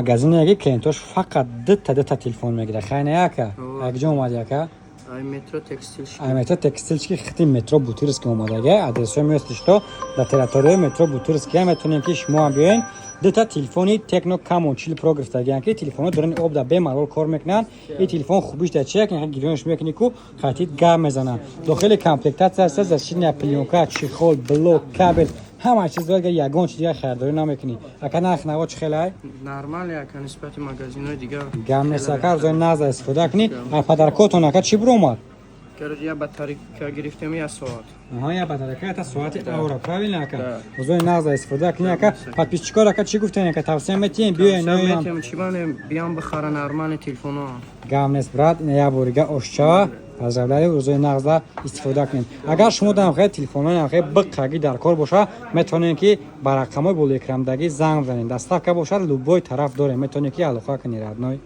Магазине ки клиентош фақат дута дута телефон мегирад. Хай, не, ака? Якҷо омади, ака? Ай метро Текстил. Ай метро Текстильщики, хити метро Бутырский омадага. Адресҳои меост, что дар территорияи метро Бутырский метавонем, ки шумо ҳам биёен. Дута телефони Tecno Camon 40 Pro гирифтагиан, ки телефонҳо дорони об да бемалол кор мекунанд. Ин телефон хубиш дар чия, ки гирёнш мекунӣ ку, хатид гап мезанад. Дохили комплектация аст защитная плёнка, чехол, блок, кабель, ҳама чиз дорад. Ягон чиз дигар харидорӣ намекунӣ, ака. Нарх наво чӣ хелай? Нормал, ака, нисбати магазинҳои дигар. Гам нест, ака, арзои нағз истифода кунӣ. А подаркотон, ака, чӣ биромад? Короче, я батарейка гирифтем, я соат. Аҳа, я батарейка, это соати Аура, правильно, ака? Да. Рӯзои нағз истифода кунӣ, ака. Подписчикор, ака, чӣ гуфтем, ака, тавсия метиҳем, биёен, ноям? Метем, чӣ банем, биям бихара, нормальный телефонҳо. Гам нест, брат, ина як борига ошчава, поздравляю, рӯзои нағза истифода кунед. Агар шумо дам хел телефонҳои хел биққагӣ дар кор боша, метавонед, ки ба рақамҳои болоэкрамдагӣ занг бизанед. Доставка бошад, любой тараф дорем, метавонед, ки алоқа кунед, родной.